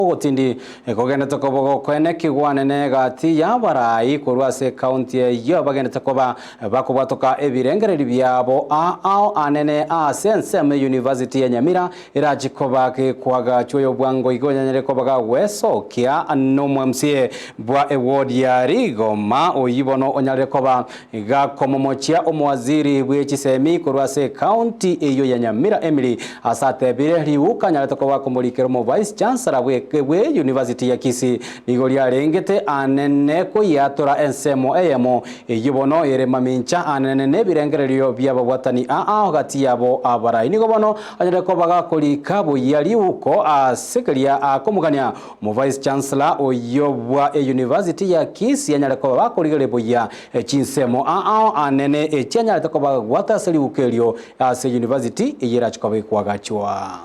Ogotindi kogendete koba gokoenekigwa nene egati y'abarai korwa ase ekaunti eyio bagendete koba bakobwatoka ebirengererio biabo ao anene ase ensemo eyunivasiti ya Nyamira erache koba gekoagachwa oyobwango igo onyanyare koba gagwesokia nomo-MCA bwa eward ya Rigoma oyio bono onyarire koba Gakomomochia omowaziri bwe chisemi korwa ase ecounty eyio ya Nyamira Emily ase atebire riuka anyarete koba komorikera omo vice chancellor bwe university ya Kisii nigo riarengete anene koyiatora ensemo eyemo eyio bono ere mamincha anene nebirengererio biababwatani aa gati yabo abarai nigo bono anyarete koba gakorika buya riuko ase keria akomogania Omo-vice chancellor oyio bwa eyunivasiti ya Kisii anyare koba bakorigereria buya chinsemo aao anene echi anyarete koba agwate ase riguko erio ase eyunivasiti eyio erache koba ekwagachwa.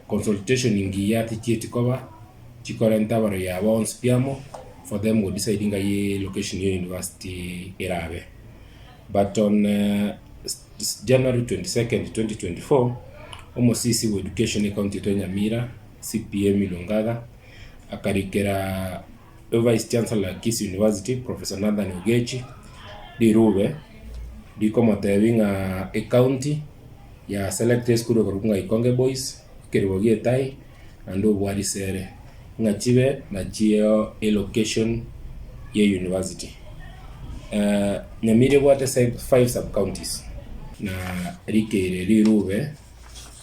Consultation ngiya tichieti koba, chikorenta abarogi aba bonsi pi amo for them go decide ng'ai location ya university erabe. But on January 22nd 2024, omosisi bwa education ecounty yaito ya Nyamira, CPA Milongaga, akarikera Vice Chancellor Kisii University Professor Nathan Ogechi rirube rikomotebia ng'a ecounty ya selected esukuru ekorokwa ng'a Ikonge Boys, ekerubo gia Etayi naende Obwarisere ng'a chibe nachio elocation ya university. Nyamira ebwate five sub counties na rikeire rirube.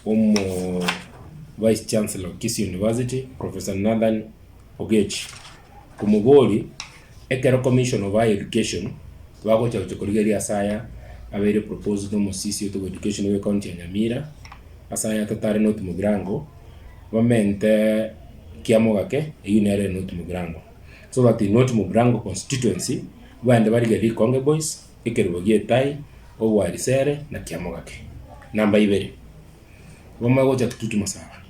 Omo Vice Chancellor of Kisii University, Professor Nathan Ogechi, komoboria ekero Commission of Higher Education bagocha gocha korigereria ase aya abeire proposed na omosisi oito bwa education bwe county ya Nyamira, ase aya totare North Mugirango, bamente Kiamogake eywo nere ere North Mugirango. So that in North Mugirango constituency, baende barigererie Ikonge Boys, ekerubo gia Etai, Obwarisere, na Kiamogake. Namba ibere, bamanye gocha Kitutu Masaba,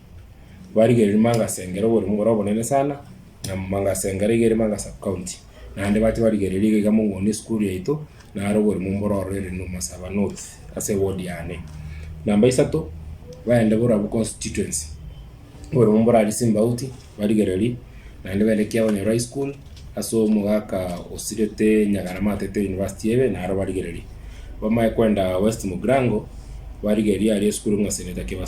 barigereria Mangasengere oborimo bore obonene sana, na Mangasengere iga ere Manga sub county. Naende bache barigereria iga iga Mong'ondi esukuru yaito, naro oborimo mboro ororo ere Masaba North ase eward yane. Namba isato, baende Borabu constituency. Oborimo mborari chimbauti, barigererie, naende baende Kiabonyoru High School, ase omogaka osirete Nyagarama atete university ebe, naro barigererie. Bamanye kwenda West Mugirango, barigererie aria esukuru ng'a Senator Kebaso.